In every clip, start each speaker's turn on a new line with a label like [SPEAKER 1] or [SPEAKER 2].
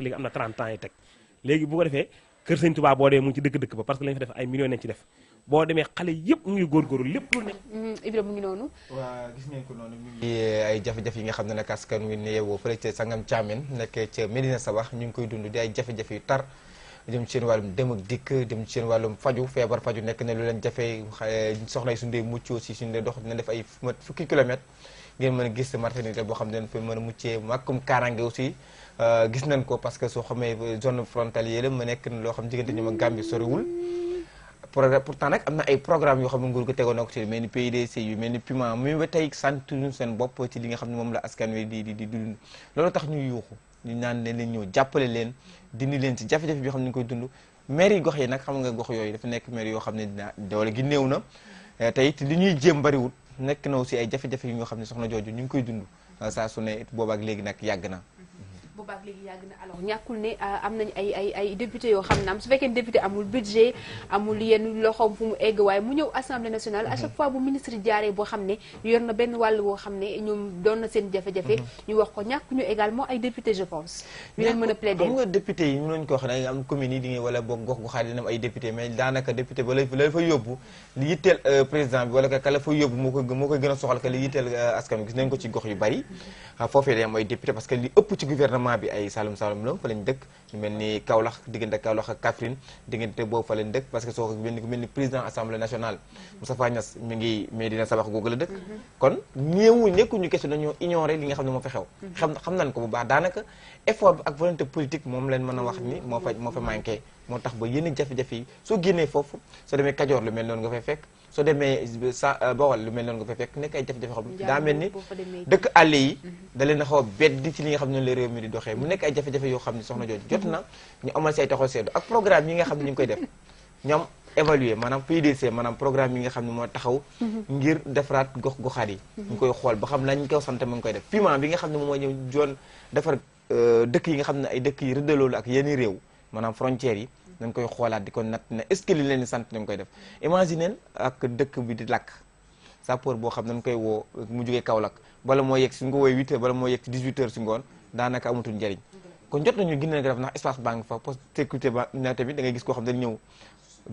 [SPEAKER 1] léegi am na 30 ans yi teg léegi bu ko defee kër Sëñ Tuubaa boo dee mu ngi ci dëkk ba parce que lañu fa def ay millions nañ ci def boo demee xale yëpp mu ngi góorgóorlu lépp lu nekk.
[SPEAKER 2] Ibrahima mu ngi noonu.
[SPEAKER 3] waaw gis ngeen ko noonu mu ngi ay jafe-jafe yi nga xam ne nag askan wi ne yeewoo fële ca Sangam Thiamène nekk ca Médina Sabax ñu ngi koy dund di ay jafe-jafe yu tar jëm ci seen wàllum dem ak dikk jëm ci seen wàllum faju feebar faju nekk na lu leen jafe soxna yi suñu dee mucc aussi suñu dee dox dina def ay fukki kilomètres ngeen mën a gis maternité boo xam ne dañ fa mën a muccee màkkum kaaraange aussi gis nañ ko parce que soo xamee zone frontalière la ma nekk na loo xam diggante ñoom ak Gambie soriwul pourtant nag am na ay programme yoo xam ne nguur ko tegoon na ko ci mel ni PDC yu mel ni Puma muy ba tey santuñu seen bopp ci li nga xam ne moom la askan wi di dund loolu tax ñuy yuuxu ñu naan leen ñëw jàppale leen dindi leen ci jafe-jafe bi xam ne ñu koy dund maire yi gox yi nag xam nga gox yooyu dafa nekk maire yoo xam ne dina doole gi néew na te it li ñuy jéem bariwul nekk na aussi ay jafe-jafe yi nga xam ne soxna jooju ñu ngi koy dund saa su ne boobaak léegi nag yàgg na
[SPEAKER 2] boobaak léegi yàgg na alors ñàkkul ne am nañu ay député yoo xam ne am su fekkee député amul budget amul yenn loxoom fu mu egg waaye mu ñëw assemblée nationale à chaque fois bu ministre yi jaaree boo xam ne yor na benn wàll boo xam ne ñoom doon na seen jafe-jafe ñu wax ko ñàkkuñu également ay député je pense ñu leen mën a plaider
[SPEAKER 3] xam nga député yi ñu lañ ko wax ne am commune yi di nga wala boog gox goxaat dina am ay député mais daanaka député ba la fa yóbbu li yitteel président bi wala ka la fa yóbbu moo koy gën a soxal que li yitteel askan gis nañ ko ci gox yu bari foofee day am ay député parce que li ëpp ci gouvernement bi ay Saloum Saloum la fa lañ dëkk ñu mel ni Kaolack diggante Kaolack ak Kaffrine diggante boobu fa lañ dëkk parce que soo mel ni président assemblée nationale Moustapha Niasse mi ngi Médina Sabax googu la dëkk kon nekkuñu question dañoo ignorer li nga xam ne moo fa xew xam nañ ko bu baax daanaka effort bi ak volonté politique moom leen mën a wax ni moo fa manqué moo tax ba yenn jafe-jafe yi soo génnee foofu soo demee Kajoor lu mel noonu nga fay fekk soo demee Bawol lu mel noonu nga fay fekk nekk ay jafe-jafe xam daa mel ni dëkk àll yi da leen a xaw a beddi ci li nga xam ne la réew mi di doxee mu nekk ay jafe-jafe yoo xam ne soxna jooju jot na ñu amal si ay taxaw seetlu ak programme yi nga xam ne ñu ngi koy def ñoom évaluer maanaam PDC maanaam programme yi nga xam ne moo taxaw ngir defaraat gox-goxaat yi ñu koy xool ba xam lañ ko sant mu ngi koy def piment bi nga xam ne moom mooy ñëw joon defar dëkk yi nga xam ne ay dëkk yi rëddaloolu ak yenn réew maanaam frontières yi dañ koy xoolaat di ko natt ne est-ce que li leen di sant ñu ngi koy def imagine ak dëkk bi di lakk sapeur boo xam ne dañ koy woo mu jógee Kaolack bala moo yegg si ñu ko woowee 8 heures bala moo yegg si 18 heures si ngoon daanaka amatul njëriñ kon jot nañu gën a def ndax espace baa ngi fa poste sécurité ba na tamit da ngay gis koo xam ne dañ ñëw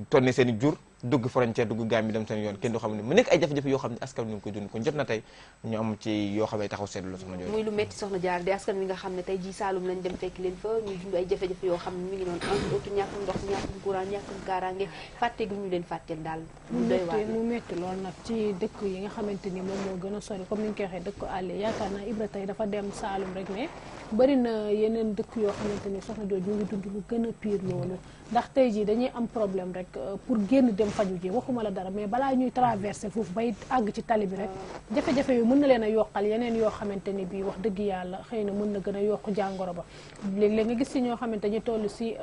[SPEAKER 3] tonne seen i jur dugg frontière dugg Gambie dem seen yoon kenn du xam ne mu nekk ay jafe-jafe yoo xam ne askan wi ñu ngi koy dund kon jot na tey ñu am ci yoo xam ne taxaw seetlu la soxna jooju
[SPEAKER 2] muy lu metti soxna jaar di askan wi nga xam ne tey ji Saalum lañ dem fekk leen fa ñuy dund ay jafe-jafe yoo xam ne mi ngi noonu entre autres ñàkkum ndox ñàkkum courant ñàkkum kaaraange fàtte gi ñu leen fàtteel daal
[SPEAKER 4] mu metti lool nag ci dëkk yi nga xamante ni moom moo gën a sori comme ni ñu koy waxee dëkk àll yaakaar naa Ibra tey dafa dem Saalum rek mais bëri na yeneen dëkk yoo xamante ni soxna jooju ñu ngi dund lu gën a pire loolu ndax tey jii dañuy am problème rek pour génn dem faju ji waxuma la dara mais balaa ñuy traversé foofu bay àgg ci tali bi rek jafe-jafe yu mën na leen a yokkal yeneen yoo xamante ni bii wax dëgg yàlla xëy na mën na gën a yokk jàngoro ba léeg-léeg nga gis si ñoo xamante ñu toll si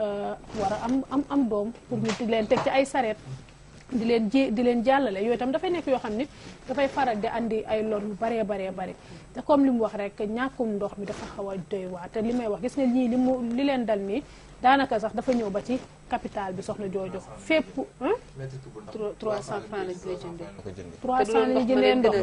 [SPEAKER 4] war a am doom pour ñu di leen teg ci ay sareet di leen jàllale yooyu itam dafay nekk yoo xam ni dafay faral di andi ay lor yu baree bari te comme li mu wax rek ñàkkum ndox mi dafa xaw a doy waar te li may wax gis nga ñii li leen dal nii daanaka sax dafa ñëw ba ci capital bi soxna jooju fépp
[SPEAKER 2] 300 francs lañ koy jëndee
[SPEAKER 4] 300 lañ jëndee ndox